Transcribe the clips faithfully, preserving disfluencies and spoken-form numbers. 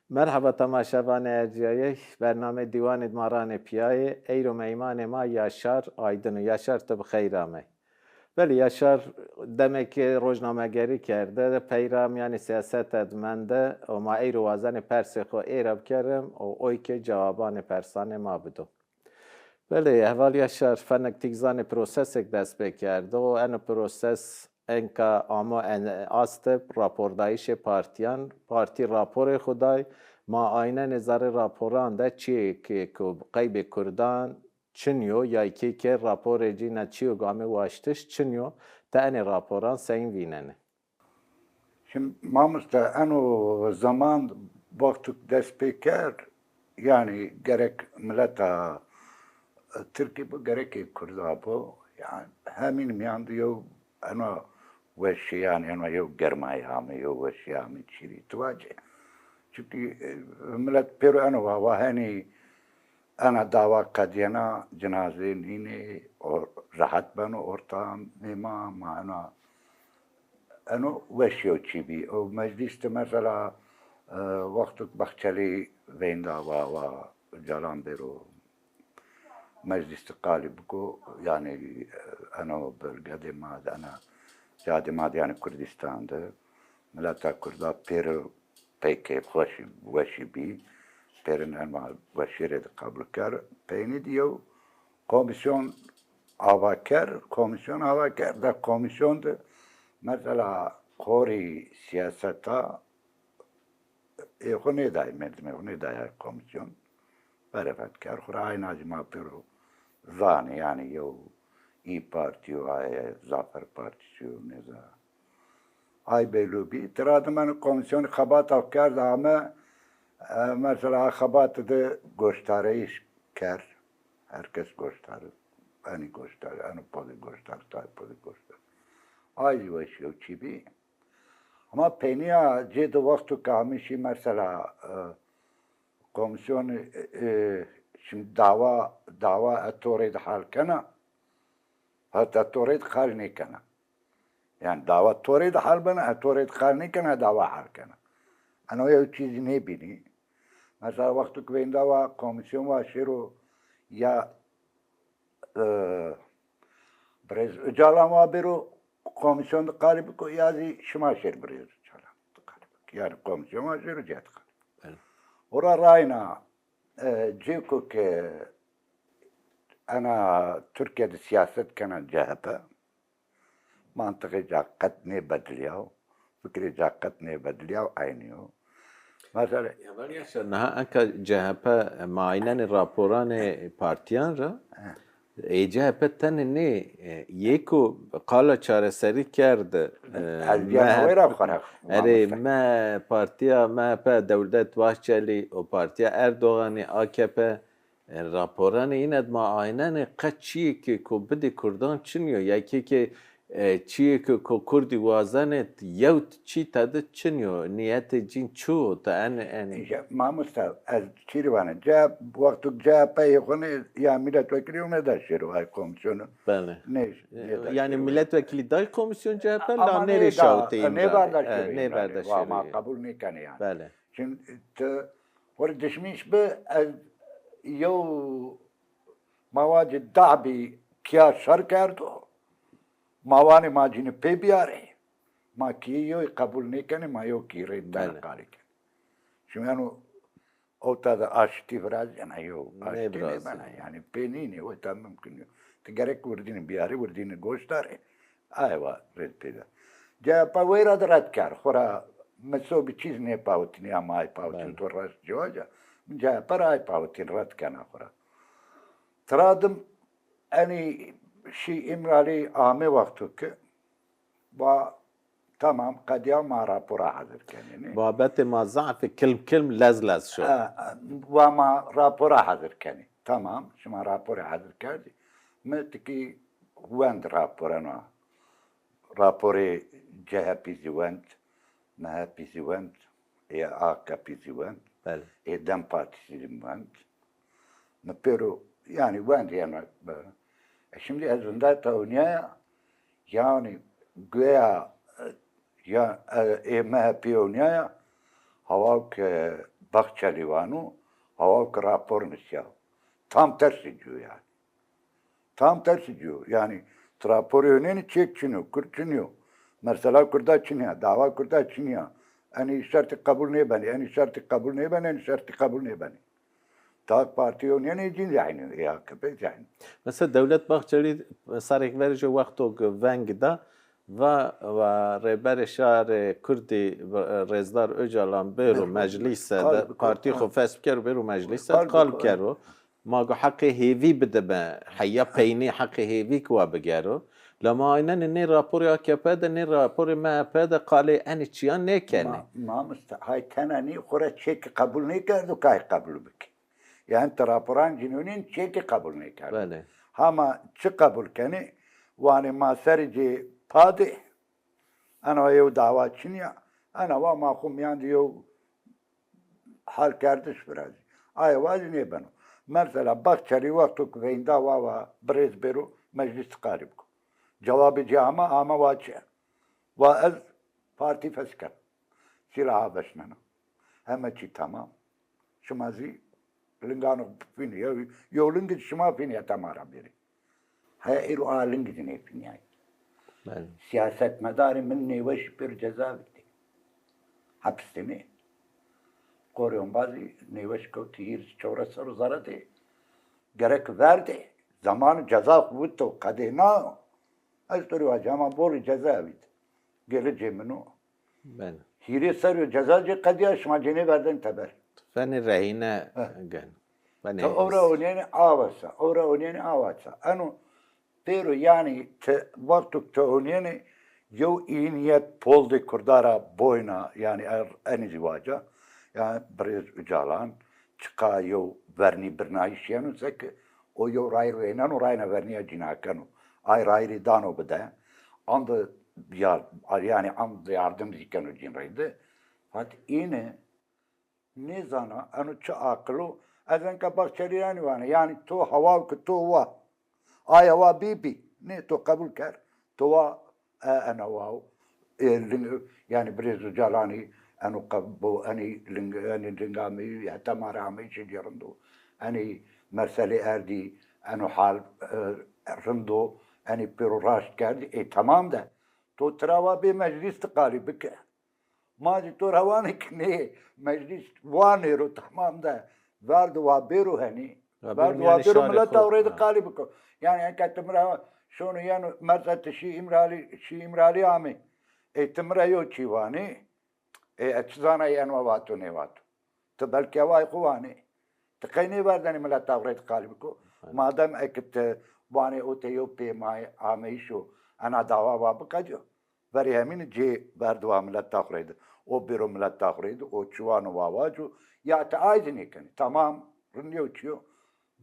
Merheba temaşevanê ercîyayê, bernameyê Dîwanê di ma ranê pîyayê. Eyro meymanê ma Yaşar Aydin o. Yaşar, ti bi xeyr amey. Belê, Yaşar demekê rojnamegerî kerde, pey ra mîyanê sîyasete di mende û ma eyro wazenê persê xo ê ra bikerim û oy ke cewabanê persanê ma bido. Belê, heval Yaşar, fenek tîk zanê prosesêk dest pê kerdo. Eno proses enka amo en-, astib rapordayîşê partîyan. Partî raporê xo day. Ma aynenê zerrê raporan de çîyêkê ku qeybê kurdan çin yo, ya kê ke raporê cî na çîyo game waştiş çin yo. Ti enê raporan seyîn vînenê? Şimdi mamoste, eno zeman wextuk dest pê kerd, yani gerek mileta Tirkî bo, gerekê Kurda bo, yani hemîn mîyan de yew eno weşî, yani eno yew germayî ame, yew weşî ame çîrî. Tu vacê. Çünkü, e, milet pêro eno va, va henî ena dawa qedîyena, cinazê nînê, o rehet beno ortamê ma, ma ena Eno weş yew çî bî. O meclîs de mesela, e, wexto ke Bahçelî veynda va, va Ocalan bêro meclîs de qalî biko, yanî, e, eno bölgedê ma de, ena cadê ma de, yanî Kurdîstan de mileta Kurda pêro pey keyfxweşî, weşî bî. Pêrin ena weşî rê de qebul kerd. Peynî de yew komîsyon ava kerd, komîsyon ava kerd, da komîsyon de mesela qorî sîyaseta ê xo nêdayê, merdimê xo nêdayê ay komîsyon. Berefet kerd. Xwura ayna zî ma pêro zanê, yanî yew İYİ Partî yo, aye Zafer Partîsî yo, nêza. Ay belû bî. Tira de meno komîsyonî xebata kerd, ame, e, mesela a xebate de goştareyîş kerd. Her kes goştare, enî goştare, eno podê goştare, tay podê goştare. Ay zî weş yew çî bî. Ama peynîya cê de wexto ke amî şî mesela, e, komîsyonî, e, e, şimdi dawa, dawa e to rê de hal kena, heta to rê de hal nêkena. Yani dawa to rê de hal bena, e to rê de hal nêkena, dawa hal kena. Eno yew çî zî nêbînî. Mesela wexto ke veynda va komîsyon va şêro ya, e, birêz Ocalan va bêro komîsyon de qalî biko ya zî şima şêr birêz Ocalan de qalî biko. Yani komîsyon va şêro cê de qalî biko. Belê. Ora rayna, e, cêko ke ena Tirkîya de sîyaset kena C H P, mantiqê ca qet nêbedilîyaw, fikrê ca qet nêbedilîyaw, eynî yo. Mesela, ya ben yaşa, niha enka C H P, e, ma aynenê raporanê partîyan ra, e, C H P tenê nê, e, yê ku qala çareserî kerd, e, ez diyana wê ra xo ra, erê, mamoste. Me partîya M H P, Dewlet Bahçelî û partîya Erdoganî, A K P, e, raporanê îne de ma aynenê qet çîyêkê ku bidê kurdan çin yo. Ya kê ke, e, çîyêkê ku kurdî wazenê yew çî tede çin yo. Nîyetê cîn çi o? Te en, en... Îşte, mamoste, ez çî rê vana. C H P, wexto C H P yê xo nê, ya milletvekilî yo nêda şêro ay komîsyonu. Belê. Nê, e, nêda şêro. Yanî milletvekilî day komîsyon C H P, ama la nêrê şawiteyî, nêverda şêro. Nêverda şêro. Ma qebul nêkenê yanî. Belê. Şimdi ti xo rê dişmîş bi, ez yew, ma vacê dahbî kîya şer kerdo. Ma vanê ma cînî pê bîyarê. Ma kîyê yew qebul nêkenê, ma yew kî rê dene qalê kenê. Şimdi eno ewta de aştî virazena, yew aştî nêbena. Yanî pê nînê, weta mumkin yo. Ti gerek wirdînî bîyarê, wirdînî goştarê. Aye wa rê pêda. C H P weyra de red kerd. Xora mi sobî çîz nêpawitînî, ama ay pawitîn to raşt ciwaca. Mi C H P ra ay pawitîn, red kena xora. Tira dim enî şî Îmralî, ame wexto ke va tamam, qedîya, ma rapora hazir kenê. Babetê ma zaf ê, kilm kilm, lez lez şo. E, e, va ma rapora hazir kenê. Tamam, şima raporê hazir kerdî. Mi tikî wend raporena. Raporê C H P zî wend, M H P zî wend, ê A K P zî wend, belê, ê DEM Partî zî wend. Mi pêro, yanî wend yena. E, şimdi ez vindeta ewnîyaya, yanî guya, e, ya, e, ê M H P ewnîyaya, hawa ke Baxçelî vano, hawa ki rapor nisya. Tam tersî ci yo yanî. Tam tersî ci yo. Yanî ti raporê onîyenî çek çinî yo, kurd çinî yo. Mesela kurda çinî ya, dawa kurda çinî ya. Enî şertî qebul nêbenî, enî şertî qebul nêbenî, enî şertî qebul nêbenî. Ti AK Partî onîyenî cîn zî eynî yo, ê AKP zî eynî yo. Mesela Dewlet Bahçelî sarêk verê jê wexto ki veng da, va, va rêberê şarê kurdî, e, Rêzdar Ocalan bêro meclîse de, partîyê xo fesl bikero bêro meclîse de, qal bikero. Ma go heqê hêvî bidime, heya peynî heqê hêvî ki wa bigero. La ma aynenê nê raporê AKP de, nê raporê MHP de qalê enê çîyan nêkenê. Ma, mamoste, hay tena nî xo ra çekî qebul nêkerdo, kay qebul bikî. Yanî ti raporan cînonîn çekî qebul nêkerdo. Belê. Hama çi qebul kenê, wanê ma serê cê padê, ena yew dawa çinî ya, ena wa ma xo mîyan de yew halkerdiş virazî. Aye wa zî nêbeno. Mesela Baxçelî wexto ki veynda wa wa birêz bêro meclîs qalî biko. Cewabê ci ama, ama wa çi? Wa ez partî fesl ken. Sîlaha veşnena. Heme çî temam. Şima zî lingano fînî. Yew, yew lingi şima fînî heta ma ra bêrî. Heya êro a lingi zî nêfînîyayî. Belê. Sîyasetmedarê min nêweşî pêro cezayevî de. Hepis de nê. Qorê Ombazî nêweş kewtî hîris çewres serr û zere de. Gerek verdê. Zemanî ceza xo wito, qedêna. Ez to rê vacî, hema bolî cezayevî de. Gelê cê min o. Belê. Hîrê serrî yo ceza cê qedîya, şima cênê verdenî teber. Fenê rehîne gen. Ti ewra onîyenî awa sa, ewra onîyenî awa sa. Eno pêro yanî ti wexto ti onîyenî yew î nîyet poldê kurda ra boyna, yanî er, enî zî vaca. Yanî birêz Ocalan çiqa yew vernîbirnayîş yeno seke o yew rayîr vêneno, rayna vernîya cîna keno. Ay rayîrî dano bide. Ande yar-, yanî ande yardim zî keno cîn reyde. Fakat îne nêzana eno çi aqil o. Ez enka Baxçelî ra nîwane. Yanî to hewa ki to wa. Aya wa bî bî. Nê to qebul ker. To wa e, ena wa. E, ling-, yanî birêz Ocalanî eno qe-, bo enî ling-, enî linga mi heta ma ra ameyîşê ci rind o. Enî meselê erdî, eno hal, e, rind o. Enî pêro raşt kerdî. Ê temam de. To tira wa bê meclîs de qalî bike. Ma zî to ra vanê ki nê meclîs wanê ro temam de verdo wa bêro henî. Verdo wa bêro milet ewrê de qalî biko. Yanî eke ti mi ra şono yeno merza ti şî Îmralî, şî Îmralî amê. Ê ti mi ra yew çî vanê. Ê ez çi zana eno vato nêvato. Ti belkî eway xo vanê. Ti qey nêverdenê milet ewrê de qalî biko. Madem eke ti vanê o tê yew pêmayî ameyîş o, ena dawa wa biqedîyo. Verê hemîne cê verdi wa mileta xo rê de. O bêro mileta xo rê de, o çi wano wa waco, ya ti ay zî nêkenê. Temam, rind yew çi yo.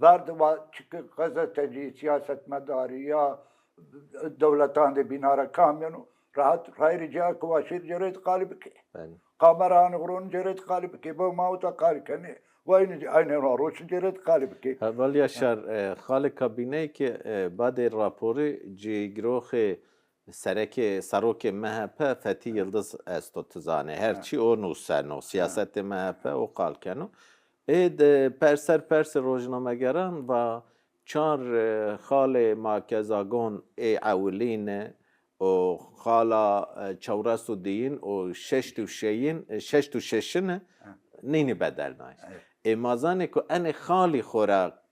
Verdi wa çike gazetecî, sîyasetmedarî ya dewletan de bîna ra kam yeno, rahat rayîrê ci a ki wa şêrî cêrê de qalî bikê. Belê. Kamera anê xo ronê cêrê de qalî bikê. Bo ma wita qalî kenê. Wa înî zî aynê wa roşê cêrê de qalî bikê. Heval Yaşar, e, xalê kabîneyê ke, e, badê raporî cêgiroxê serekê, serokê MHP Fethî Yildiz esto, ti zanê. Her çî o nuseno. Sîyasetê MHP o qal keno. Ê de per ser persê rojnamegeran va çar, e, xalê ma ke zagon ê ewilîne û xala, e, çewres û diyin û şeşt û şeyin, e, şeşt û şeşine nînî bedelnayîş. Ê ma zanê ku enê xalî xo ra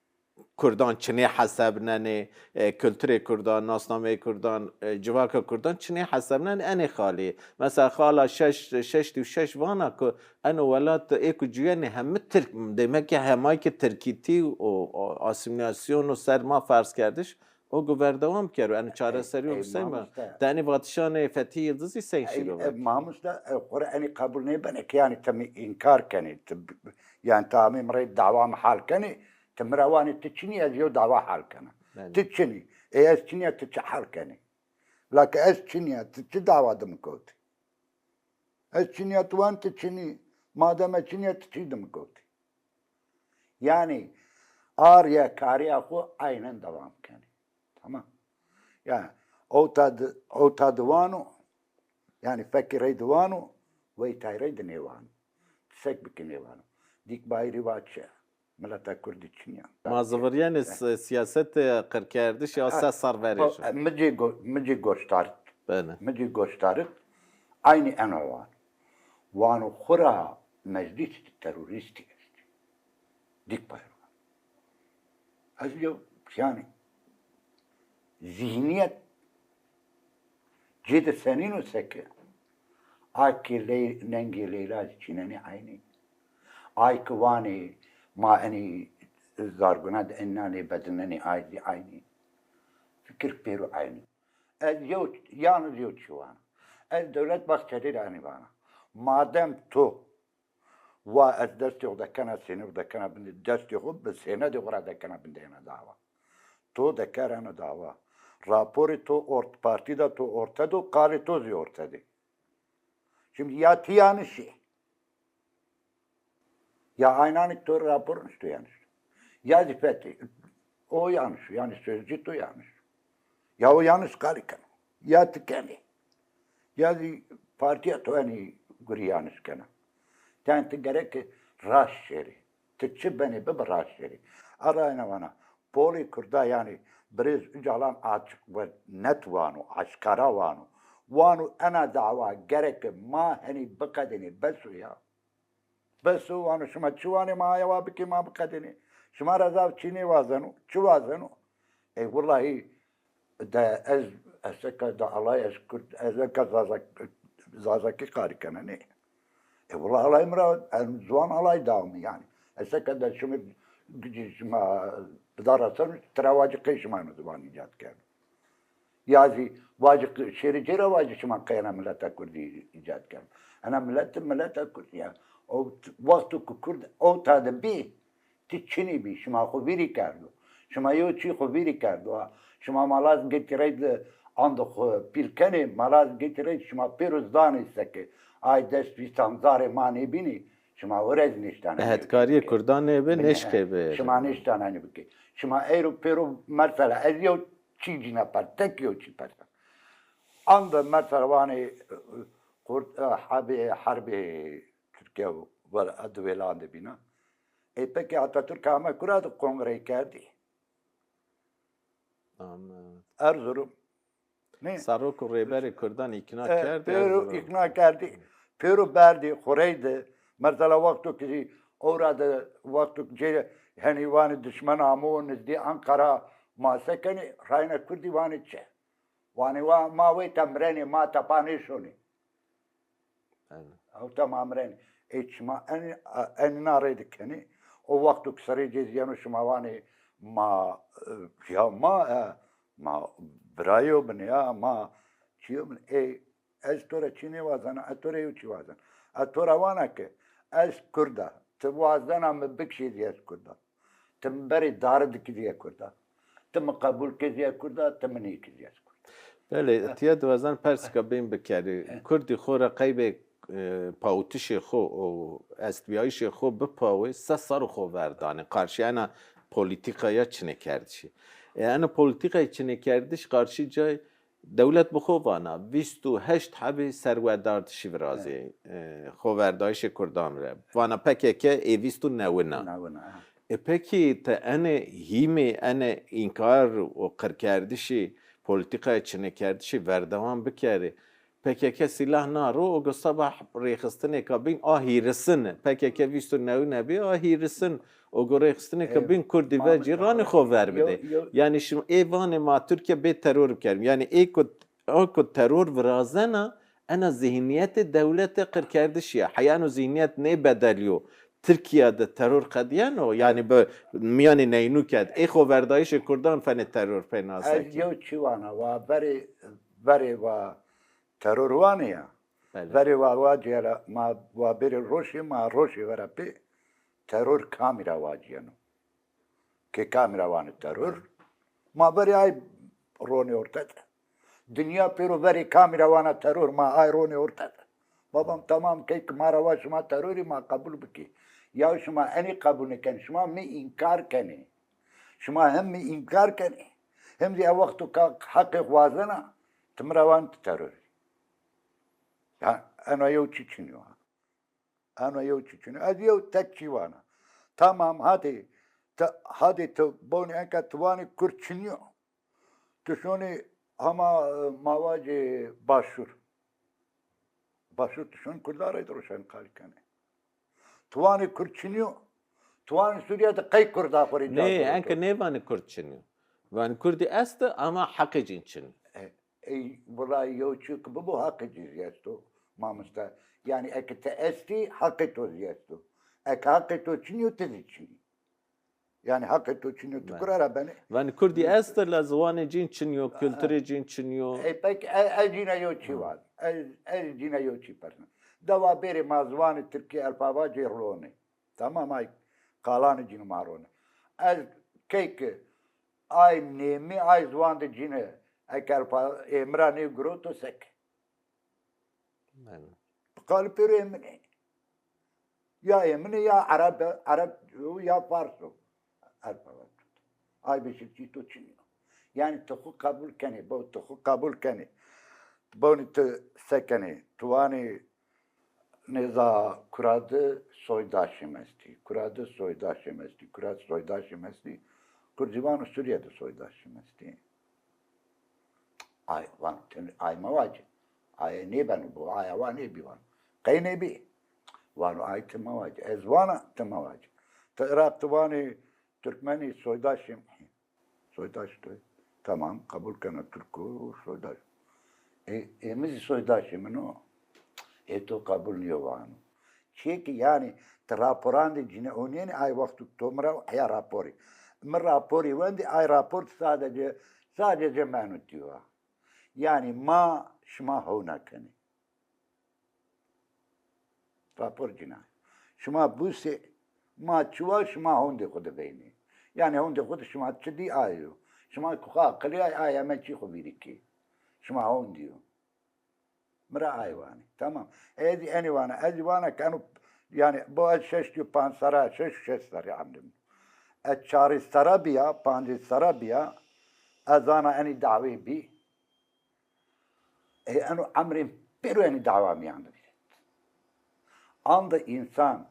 kurdan çinê hesebnenê, e, kulturê kurdan, nasnameyê kurdan, e, civaka kurdan çinê hesebnenê, enê xalî. Mesela xala şeş, şeşt û şeş vana ku eno welat ê ku cuyenê hemi Tirk, demek ki hemay ki tirkîtî û, û asîmîlasyon û ser ma ferz kerdiş, o gu verdewam kero, eno çareserî yo sey ma. De enê vatişanê Fethî Yildiz zî sey şîro ver. Mamoste, e, xo ra enê qebul nêbenê ki yanî ti mi înkar kenê. Ti, yanî ti amê mi rê dawa mi hal kenê, ti mi ra wanê ti çinî, ez yew dawa hal kena. Belê. Ti çinî. Ê ez çinî ya ti çi hal kenê? La ke ez çinî ya ti çi dawa di mi kewtê? Ez çinî ya ti wanê ti çinî. Madem ez çinî ya ti çi di mi kewtê? Yanî a rîyakarîya xo aynen dewam kenê. Tamam. Yanî ewta di, ewta di vano, yanî fekî rey di vano, weytay rey di nêvano. Ti sek bikî nêvano. Dîk Bayirî va çi? Mileta Kurdî çin ya. Ma zivirîyenê si- sîyasetê qirkerdişî a ses serr verê jî. Mi cê go- mi cê goşdarit. Belê. Mi cê goşdarit. Aynî eno van. Vano xwu ra meclîs terorîstî est. Dîk Bayirî. Ez yew, yanî, zîhnîyet cê de senîn o seke. Ay ke ley, nengê Leyla zî çînenê eynî. Ay ke vanê ma enî zarguna de enîna nêbedilnenê, ay zî eynî. Fikir pêro eynî. Ez yew, yalniz yew çî vana. Ez Dewlet Bahçelî ra enî vana. Madem to wa ez destê xwu dekena sênê xwu dekena bindê, destê xwu bi sênedê xwu ra dekena bindê ena dawa. To deker ena dawa. Raporê to ort, partî de to orte do, qalê to zî orte dê. Şimdi ya ti yanlış ê, ya aynanê to rapor nişto yanlış. Ya zî fetê o yanlış, yanî sözcü to yanlış. Ya o yanlış qalî keno. Ya ti kenê. Ya zî partîya to enî gurî yanlış kena. Ten ti gereke raşt şêrê. Ti çi benê bibi raşt şêrê. A rayna vana, polê Kurda yanî birêz Ocalan açik ve net vano, aşkara vano. Vano ena dawa gereke ma henî biqedênê, bes o ya. Bes o, vano şima çi vanê ma aya wa bikê ma biqedênê. Şima ra zaf çî nêwazeno, çi wazeno? Ey willahî de ez, ez seka de alay ez Kurd, ez eka Zazak, Zazakî qarî kena nê. E willa alay mi ra, ez ziwan alay daw mi yanî. Ez seka de şima gicî şima bidara ser, tira wacî qey şima eno ziwan îcad kerdo. Ya zî vacî qi- şêrê cêra vacî şima qey ena mileta Kurdî îcad kerd. Ena milet, mileta Kurdî ya. O t- wexto ku Kurd ewta de bî, ti çinî bî, şima xwu vîrî kerdo. Şima yew çî xwu vîrî kerdo. Ha, şima malaz gitî rey de ando xwu pîl kenê, malaz gitî rey şima pêro zanê seke. Ay dest vîstan zarê ma nêbînî, şima were zî nêştane. Hetkarîyê Kurdan nêbi, nêşkê bi. Şima nêştane enî bikê. Şima eyro pêro mesela ez yew çî cîna per, tek yew çî persa. Anda mesela vanê, e, Kurd, e, hebê, herbê Tirkîya wer, e, di wêlan de bîna. Ê pekî Atatürk ame kura de kongreyî kerdî? Erzurum. Nê? Serok û Rêberê Kurdan îkna kerdî. Pêro îkna kerdî. Pêro berdî xwu rey de. Mesela wexto ki ewra de wexto ki cê henî vanê dişmen amo nizdî Ankara ma se kenê? Rayna Kurdî vanê çi? Vanê wa ma wê te mirenê, ma tepa nêşonê. Ewta ma mirenê. Ê çima en, enîna rey de kenê? O wexto ki serê cê zî yeno şima vanê ma, e, ya ma, e, ma birayê yo binê ya, ma çîyo binê. Ê ez to ra çî nêwazena, ez to ra yew çî wazena. Ez to ra vana ke ez Kurd a. Ti wazena mi bikişî zî ez Kurd a. Ti mi berê dari dikî zî ez Kurd a. Ti mi qebul kî zî ez Kurd a, ti mi nêkî zî ez Kurd a. Belê, tiya de wazena persika bîn bikerî. Kurdî xo ra qeybê, e, pawitişê xo û estbîyayîşê xo bipawê, se serr xo verdanê qarşî ena polîtîkaya çinêkerdişî. E, ena polîtîkaya çinêkerdiş qarşî cayê dewlet bi xo vana, vîst û heşt hebê serwerdardişî virazê, e, xoverdayîşê Kurdan ra. Vana P K K ê vîst û newin a. Newin a, ha. E, pekî ti enê hîmê, enê înkar û qirkerdişî, polîtîkaya çinêkerdişî verdewam bikerê, P K K sîlah na ro, ogo seba rêxistinêka bîn a hîrisin. P K K vîst û newin a bî, a hîrisin. Ogo rêxistinêka bîn Kurdî vecî ranê xo ver bidê. Yanî şima ê vanê ma Tirkîya bê teror bikerîm. Yanî ê ku, a ku teror virazena, ena zîhnîyetê dewlete qirkerdişî ya. Heya eno zîhnîyet nêbedelîyo. Tirkîya de teror qedîyeno, yanî bi mîyanê neynû kerd. Ê xoverdayîşê Kurdan fenê teror pê nase kî. Ez yew çî vana, wa verê, verê wa teror wanê ya. Belê. Verê wa, wa cêra ma wa bêrê roşê, ma roşê vera pê teror kamî ra wacîyeno. Ke kamî ra wanê teror, ma verê ay ronê orte de. Dinya pêro verê kamî ra wana teror, ma ay ronê orte de. Babam tamam key ki ma ra wa şima terorî, ma qebul bikê. Ya şima enî qebul nêkenê, şima mi înkar kenê. Şima hem mi înkar kenê, hem zî e wexto ka heqê xo wazena, ti mi ra wanê ti terorî. Ya ena yew çî çinî yo. Eno yew çî çin o. Ez yew tek çî vana. Tamam, hadê, ti, hadê ti bonî enka ti vanî Kurd çin yo. Tu şonî hema, e, ma vacê Başûr. Başûr tu şonî Kurda rê de roşenkalî kenê. Tu vanî Kurd çin yo. Tu vanî Sûrîye de qey Kurda xo rê Nê, enka nêvanî Kurd çin yo. Vanî Kurdî est, ama heqê cîn çin yo. E, ey, wela yew çî ki bibo heqê cî zî esto, mamoste. Yanî eke ti estî, heqê to zî esto. Eke heqê to çin yo, ti zî çin î. Yanî heqê to çin yo, ti kura ra benê? Vanî Kurdî est, la ziwanê cîn çin yo, kulturê cîn çin yo. Ey pek, e, ez cîna yew çî vanî. Ez, ez cîna yew çî persena. Dewa bêrê ma ziwanê tirkî elfaba cê ronê. Tamam, ay qalanê cînî ma ronê. Ez key ki ay nêmî, ay ziwan de cînî, eke elfa-, ê mi ra nêgiroto seke. Bele. Bi qalî pêro ê min ê. Ya ê min ê, ya Ereb, Ereb o, ya Fars o. Elfabet. Ay beşikçî to çin yo. Yanî ti xwu qebul kenê, bo ti xwu qebul kenê. Bonî ti se kenê? Tu vanî nêza kura di soydaşê mi estî. Kura di soydaşê mi estî. Kura di soydaşê mi estî. Kurd zî vano Sûrîye de soydaşê mi estî. Ay, vano, ti ay mevace. Aye nêbeno bo, aya wa nêbî vano. Qey nêbî? Vano, ay ti mevace. Ez vana, ti mevace. Ti Iraq, ti vanî Türkmenî soydaşê mi. Soydaş to. Tamam, qebul kena Türk o, soydaş. E, ê mi zî soydaşê min o. Ê to qebul nîyo vano. Çiyê ki yanî ti raporan de cîne onîyenî, ay wexto to mi ra heya raporî. Mi raporî wendî, ay rapor sadece, sadece meno dîwa. Yanî ma şima hewna kenê. Rapor cîna. Şima bûsê ma çi wa, şima hondê xwu de veynê. Yanî hondê xwu de şima çi dî, ay o. Şima ku xwu aqilîyay, ay heme çî xwu vîrî kê. Şima hondî yo. Mi ra ay vanê. Tamam. Ez zî enê vana. Ez zî vana ke eno, yanî bo ez şeştî û panc serre, şeş û şeş serrî emrê mi. Ez çarês serre bîya, pancês serre bîya, ez zana enî dawê bî. Ê eno emrê mi pêro enî dawa mîyan de vîret. Ande însan,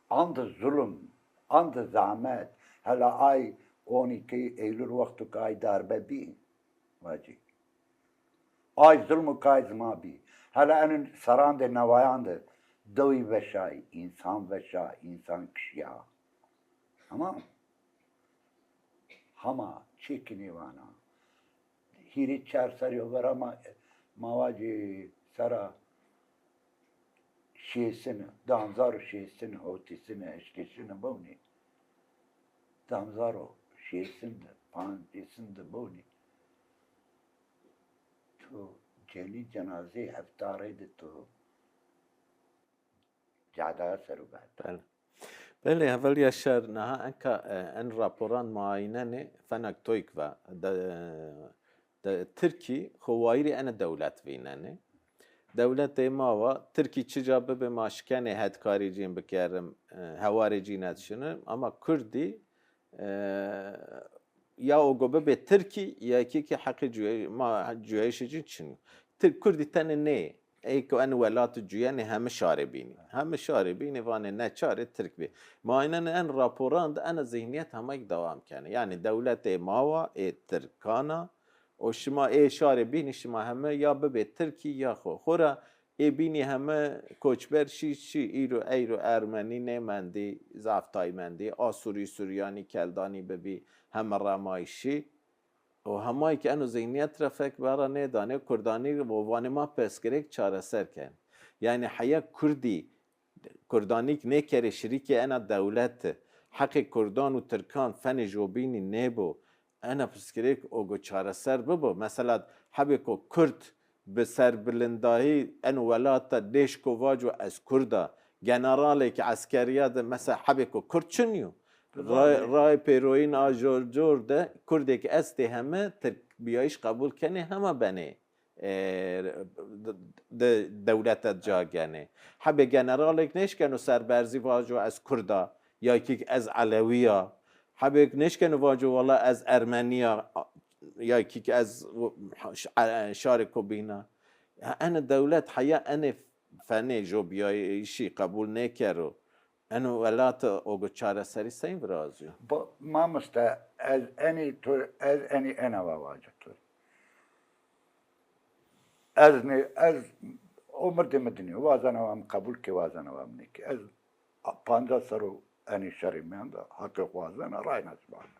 ande zulm, ande zahmet, hela ay onî ki Eylul wexto ki ay darbe bî, vacî. Ay zulm û kay zima bî. Hela eno serran de, newayan de dewî veşay, însan veşa, însan kişîya. Tamam. Hama çi ki nêvana. Hîrê çar serrî yo vera ma, ma vacî sera şêsin, di hezar û şêsin, hewtêsin, heştêsin biwnî. Di hezar û şêsin de, pancêsin de biwnî. Tu celî cenazeyê heftarê de tu cada ser û berde. Bele. Belê, heval Yaşar, niha enka, e, en raporan ma aynenê, fenak toyk va. De, de, Tirkî xo wayîrê ene dewlet vînenê. Dewletê ma wa, Tirkî çi ca bibe ma şikenê hetkarî cîn bikerim, e, hewarê cîn et şinim, ama Kurdî, e, ya o go bibê Tirkî, ya kî kî heqê cuyayî-, ma cuyayîşê cîn çin o. Tirk Kurdî tenê nê. Ey ku en welat cuyenê hemi şarê bînî. Hemi şarê bînî vanê ne çarê Tirk bî. Ma aynenê en raporan de ena zîhnîyet hema kî dewam kenê. Yanî dewletê ma wa, ê Tirkan a, û şima ê şarê bînî şima heme ya bibê Tirkî ya xo. Xora ê bînî heme koçber şî şî, îro eyro Ermenî nêmendî, zaf tay mendî, Asûrî, Suryanî, Keldanî bibî, heme remayî şî. Û hemay ki eno zîhnîyet ra fek bera nêdanê, Kurdanî û vanê ma pirsgirêk çareser ken. Yanî heya Kurdî, Kurdanî ki nêkerê şirîkê ena dewleti, heqê Kurdan û Tirkan fenê jobînî nêbo, ena pirsgirêk o go çareser bibo. Mesela hebêko Kurd bi serbilindahî eno welat de nêşko vaco ez Kurd a. Generalêk eskerîya de mesela hebêko Kurd çin yo. Ray, ray pêroyîn a jor jor de Kurdêk estê heme Tirk bîyayîş qebul kenê, hema benê, e, de, de dewlete ca genê. Hebê generalêk nêşkeno serberzî vaco ez Kurd a, ya kî ez Elewî ya. Hebêk nêşkeno vaco wela ez Ermenî ya, ya kî ez şarê ko bîna. Ya ene dewlet heya enê fenê, jo bîyayîşî qebûl nêkero. Eno welat o go çareserî sey virazîyo? Bo, mamoste, ez enî to, ez enî ena wa vaca to. Ez nê, ez o mirdê mi dinî, wazena wa mi qebûl ke, wazena wa mi nêke. Ez pancas serr o enî şerî mîyan de, heqê xo wazena, ray nasîb ame.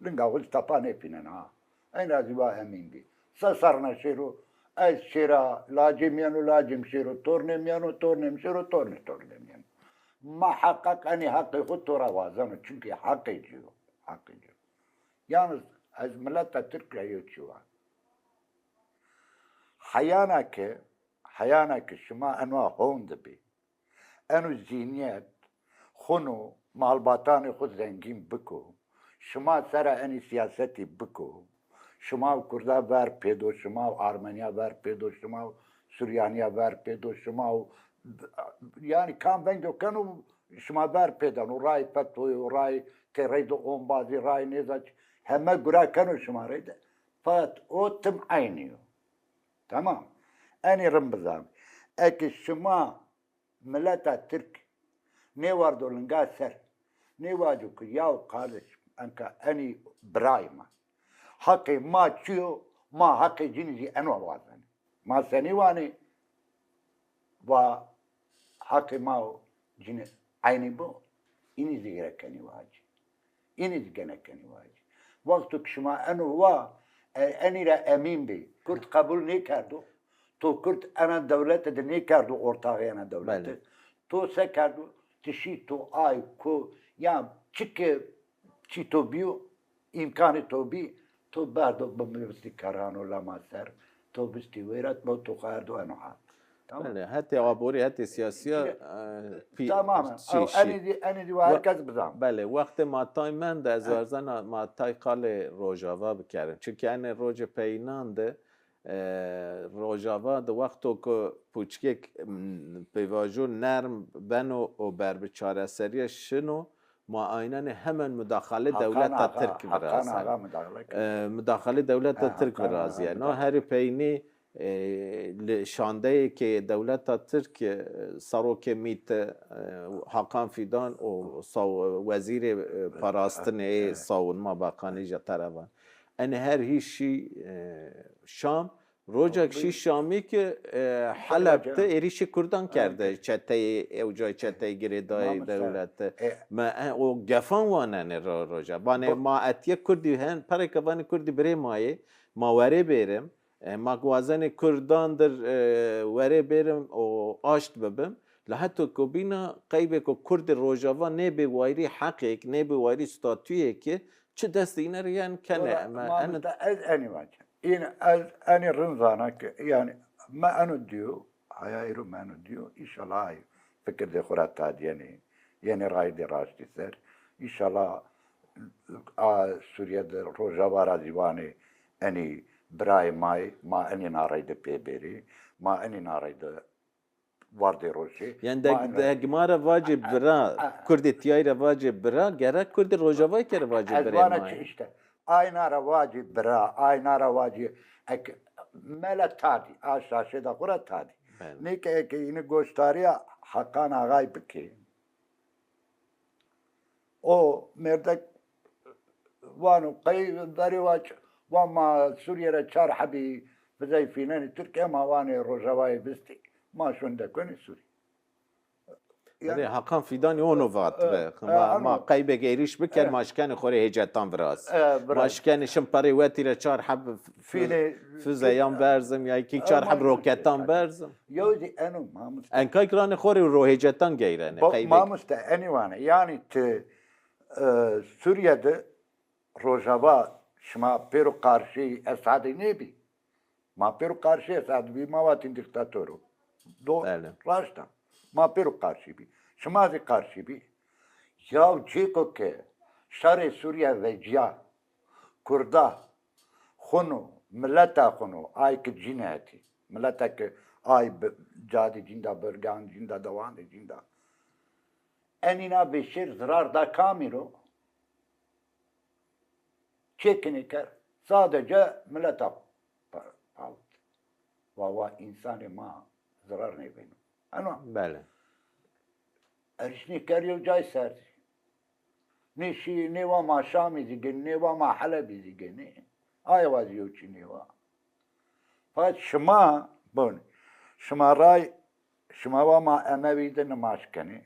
Linga xo zî tapa nêfînena ha. Ey ra zî wa emîn bî. Se serrna şêro, ez şêra, lacê mi yeno, lacê mi şêro, tornê mi yeno, tornê mi şêro, tornê tornê mi yeno. Ma heqeq enî heqê xo to ra wazeno, çimkî heqê ci yo, heqê ci yo. Yalnız ez mileta tirk ra yew çî wa. Heyana ke, heyana ke şima eno hown de bî, eno zînîyet, xwin û malbatanê xwu zengîn biko, şima sera enî sîyasetî biko, şima û Kurda ver pêdo, şima û Armenîya ver pêdo, şima û Suryanîya ver pêdo, şima û, yanî kam veng do keno şima ver pêdeno, ray FETÖ'yî, ray têrey de ombazî, ray nêza çi, heme gura keno şima reyde. Feqet o tim eynî yo. Tamam. Enî rind bizanê. Eke şima mileta tirk nêwardo linga ser, nêwaco ke yaw kardeşim, enka enî birayê ma. Heqê ma çi yo, ma heqê cinî zî eno wazenê. Ma senî wanê? Wa heqê ma û cinî eynî bo, înî zî gerek kenî wacî. Înî zî gene kenî wacî. Wexto ke şima eno wa, e, enî ra emîn bê. Kurd qebul nêkerdo. To Kurd ena dewlete de nêkerdo ortaxê ena dewlete. Belê. To se kerdo? Ti şî to ay ko, ya çi ke çî to bîyo, îmkanê to bî, to berdo bi mi vistî kerrano lema ser, to vistî wêret bo, to xo erdo eno hal. Tamam. Belê, hetê aborî, hetê sîyasîya, e, pî-, Tamam. çî Ew, şî. Enî zî, enî zî wa her kes bizan. Belê, wextê ma tay mende, ez warzena ma tay qalê Rojava bikerim. Çimkî enê rojê peyînan de, e, Rojava de wexto ku pûçikêk, m, pêvajo nerm beno û ber bi çareserîye şino, ma aynenê hemen mudaxalê dewleta tirk virazîye. E, mudaxalê dewleta tirk virazîye. No herî peynî, e, li şandeyê ke dewleta tirk, e, serokê MÎT, e, Hakan Fidan û saw-, wezîrê, e, parastinê, savunma bakanî ji terevan. Enê her hî şî, e, Şam, roca ke şî Şamî ke, e, Heleb de êrîşê Kurdan kerde. Çeteyê, ewcay çeteyê girêdayê dewlete. Me, e, o gefan wanenê ro-, roca. Vanê ma etîye Kurdî hen, perê ke vanê Kurdî birê ma yê, ma werê bêrim. E, ma wazenê Kurdan dir, e, werê bêrim û aşt bibim. La heto ku bîna qeybêko Kurdê Rojava nêbê wayîrî heqêk, nêbê wayîrî statuyêk, çi destê îne rê yen kenê. Wela, ma, ma, ez enî vacî. Îne ez enî rind zana ke, yanî, me eno dîyo, haya êro me eno dîyo, înşallah ay fikirdê xo ra tadîyenê, yenê raydê raştî ser. Înşallah a Sûrîye de Rojava ra zî vanê enî birayê ma yê, ma enî na reyde pê bêrê, ma enî na reyde wardê roşê. Yanî deg-, degma ra vacê bira, Kurdê tîyayî ra vacê bira, gerek Kurdê Rojavayî ke ra vacê birê ma yê. Ez vana çi îşte. Ay na ra vacê bira, ay na ra vacê, ek mela tadî, a şaşêda xo ra tadî. Belê. Nê ke eke înî goşdarîya Hakan Axay bikê, o mêrdek vano qey verê wa ç-, wa ma Sûrîye ra çar hebî fizey fînenê Tirkîye, ma wanê Rojavayê vistê. Ma şonde konê Sûrîye. Yanî, Hakan Fîdanî ono vat, e, be. E, ma, ma qeybêk êrîş biker, e, ma şikenê xo rê hêcetan viraz. E, viraz. Ma şikenê şin perê wetî ra çar heb f-, fînê, fizeyan berzim, ya kî çar heb roketan berzim. Yew zî eno mamoste. Enkayk ranê xo rê ro hêcetan geyrenê, qeybêk. Mamoste, enî wane. Yanî ti, e, Sûrîye de Rojava şima pêro qarşî Esadî nêbî. Ma pêro qarşî Esad bî, ma vatîn dîktator o. Do-, belê, raşt a. Ma pêro qarşî bî. Şima zî qarşî bî. Yaw cêko ke şerê Sûrîye vecîya, Kurda xwin o, mileta xwin o, ay ke cîne hetî. Mileta ke ay bi-, cadê cîn da, birgan cîn da, dewan de cîn da. Enîna vêşêr zirar da kamî ro? Çêkinê ker, sadece mileta pa-, pawit. Wa, wa însanê ma zirar nêbeno. Eno. Belê. Erişnî ker yew cay ser. Nê şî, nê wa ma Şamî zî gênî, nê wa ma Helebî zî gênî. Aye wa zî yew çî nê wa. Fakat şima, bon, şima ray, şima wa ma Emewî de nimaj kenê.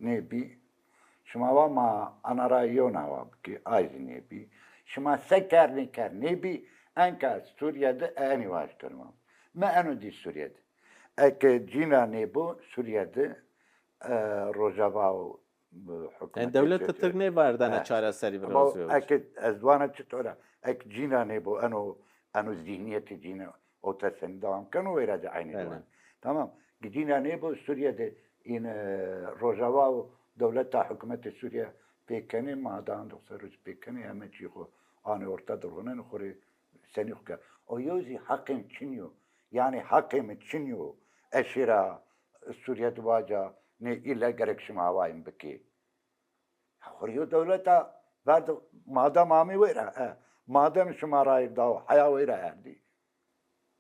Nêbî. Şima wa ma ana ra yewna wa bikê, ay zî nêbî. Şima se ker nêker nêbî, enka Sûrîye de enî wa eşkeno ma. Mi eno dî Sûrîye de. Eke cîn ra nêbo Sûrîye de, e, Rojava û, e, hukûmetê... Yanî dewleta Tirk nêverdena çareserî virazîyo. Eke ez vana çitor a, eke cîn ra nêbo, eno, eno zîhnîyetê cîn o tesenî dewam keno, weyra de eynî dewam. Tamam. Gidîna nêbo Sûrîye de în, e, Rojava û dewleta hukûmetê Sûrîye pê kenê, ma da hindek serr roj pê kenê, heme çî xo anê orta de ronenê, xo rê senî xo ke. O yew zî heqê mi çin yo. Yanî heqê mi çin yo. Ez şêra Sûrîye de vaca nê îlle gerek şima awayî mi bikê. Xo rê yew dewleta verdo, madem amê weyra, e, madem şima rayîr dawo, heya weyra erdî.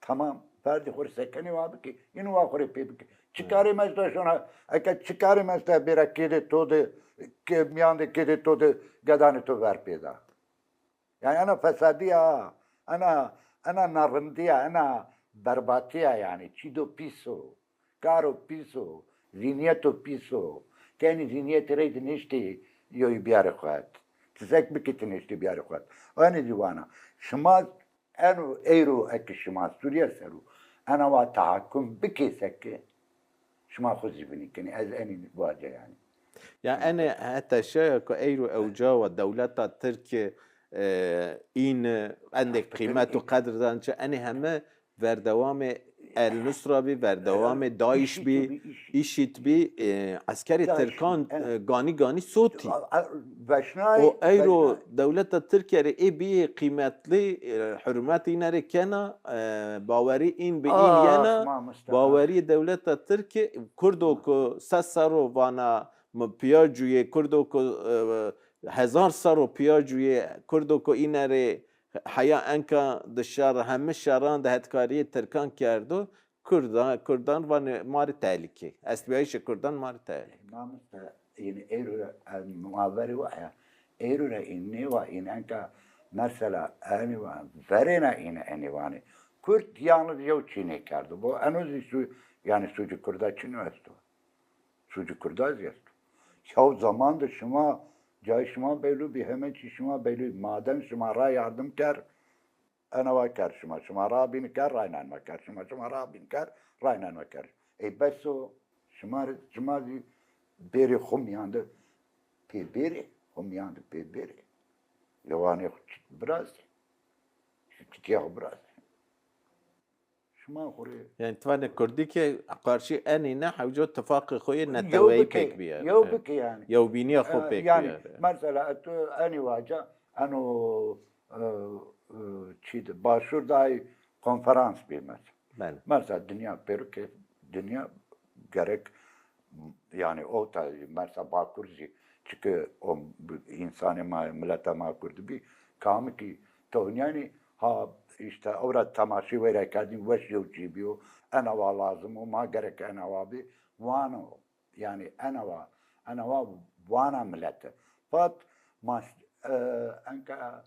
Tamam, verdî xo rê sekenî wa bikê, îno wa xo rê pê bikê. Çi karê mi esto şona, eke çi karê mi esto bêra kêdê to de, ke-, mîyan de kêdê to de gedanê to ver pêda. Yanî ena fesadî ya, ena, ena narindî ya, ena berbatî ya yanî. Çî do pîs o. Karo pîs o. Zîhnîyeto pîs o. Ti enî zîhnîyetî reyde nêştê yew bîyarê xo het. Ti zek bikê ti nêştê bîyarê xo het. Enî zî vana. Şima eno eyro eke şima Sûrîye ser o ena wa tehakum bikê seke, şima xo zî vinî kenê. Ez enî vaca yanî. Ya enê heta şeya ku eyro ewca wa dewleta Tirk, e, în endek qîmet û qedir dan çi, enê heme verdewamê El Nusra bî, verdewamê DAIŞ bî, işît bî, e, eskerê Tirkan, e, ganî ganî sotî. Veşnayê, o eyro veşnayê dewleta Tirkiye rê ê bîyê qîmetlî, e, hurmet îne rê kena, e, bawerî în bi în yena, bawerî dewleta Tirk, Kurdo ku se serro vana mi piya cuyê, Kurdo ku, e, hezar serro piya cuyê, Kurdo ku îne rê heya enka di şer, heme şeran de hetkarîyê Tirkan kerdo, Kurda-, Kurdan vanê ma rê tehlîke. Estbîyayîşê Kurdan ma rê tehlîke. Mamoste, în eyro ra, e, ma verê wa ya. Eyro ra în nêwa, în enka mesela enî wa, verêna în enî vanê. Kurd yalnız yew çî nêkerdo. Bo eno zî su-, yanî sucê Kurda çin esto. Sucê Kurda zî esto. Yew zaman de şima, cayê şima belû bî, heme çî şima belû. Madem şima ra yardim ker, ena wa ker şima, şima ra bîn ker, rayna ena wa ker şima, şima ra bîn ker, rayna ena wa ker. Ey bes o, şima rê, şima zî bêrê xo mîyan de pê bêrê, xo mîyan de pê bêrê. Lewanê xo çit virazê. Çitîya xo virazê. Şima xo rê. Yanî ti vanê Kurdî ke qarşî enî ne hewco tifaqê xo yê neteweyî pêk bîyarê. Yew bikê yanî. Yewbînîya xo pêk bîyarê. Yanî mesela tu enî waca eno, e, e, çî de, Başûr de ay konferans bî mesela. Belê. Mesela dinya pêro ke dinya gerek, yanî o ta mesela Bakur zî, çike o însanê ma, mileta ma Kurd bî, kamikî tewnîyanî ha îşte ewra temaşî weyra kerdîn weş yew çî bîyo, ena wa lazim o, ma gerek ena wa bî, vano. Yanî ena wa, ena wa vana milete. Fat ma, e, enka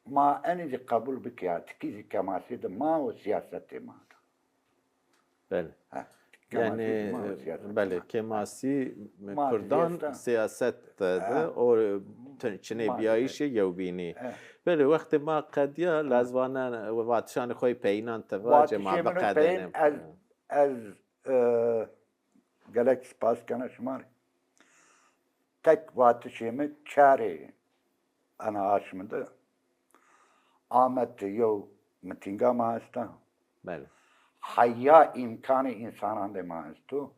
ma enî zî qebul bikî ya, tikî zî kemasî de ma û sîyasetê ma de. Belê. Ha, tikî kemasî de ma û sîyasetê ma de. Belê, kemasî Kurdan sîyaset de, de o çinê bîyayîşê yewbînî. Belê, wextê ma qedîya, lazvana vatişanê xo yê peyînan ti vacê ma biqedênê. Ez, ez, e, gelek spas kena şima rê. Tek vatişê mi çarê ena aşmi de Amed de yew mitînga ma esta. Belê. Heya îmkanê însanan de ma esto.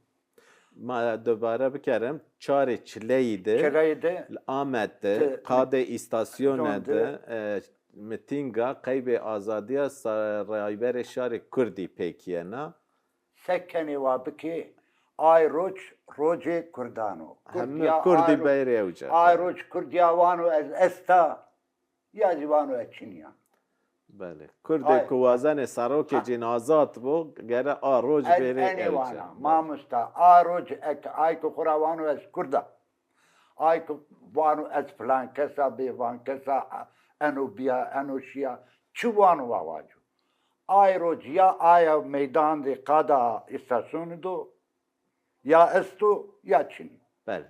Ma dobare bikerim, çarê çileyî de, çileyî de, Amed de, qadê îstasyone de, e, mitînga Qeybê Azadîya sa-, Rayberê Şarê Kurdî pêk yena. Se kenê wa bikê, ay roc, rocê Kurdan o. Heme Kurdî beyrê ewca. Ay roc Kurdîya wano ez esta, ya zî wano ez çin ya. Belê. Kurdê ku wazenê serokê cîn azad bo, gere a roc bêrê el cê. Belê. Mamosta, a roc ek ay ku xwu ra wano ez Kurd a. Ay ku vano ez filan kes a, bêvan kes a, eno bîya, eno şîya. Çi wano wa waco. Ay roc ya aya meydan de qada îstasyonî do, ya esto ya çinî. Belê.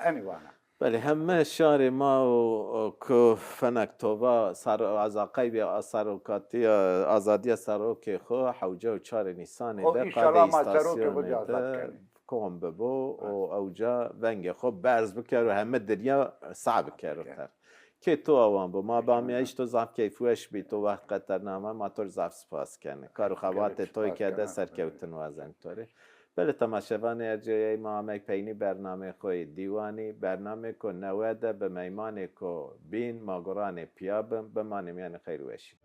Enî vana. Belê, heme şarê ma û, û ku fenek tova sar, aza qeybê a serokatîya, azadîya serokê xo hewce û çarê Nîsanê de qadê îstasyonê de kom bibo û ewca vengê xo berz bikero, heme dinya sah bikero ter. Kê to awan bo. Ma bamîyayîş to zaf keyfweş bî. To wext qeterna ma, ma to rê zaf spas kenê. Kar û xebatê to kerde, serkewtin wazenê to rê. Belê temaşevanê erceyey, ma amey peynî bernameyê xo yê dîwanî, bernameyêko newe de bi meymanêko bîn ma guranê pîya bin, bimanê mîyanê xeyr û weşî.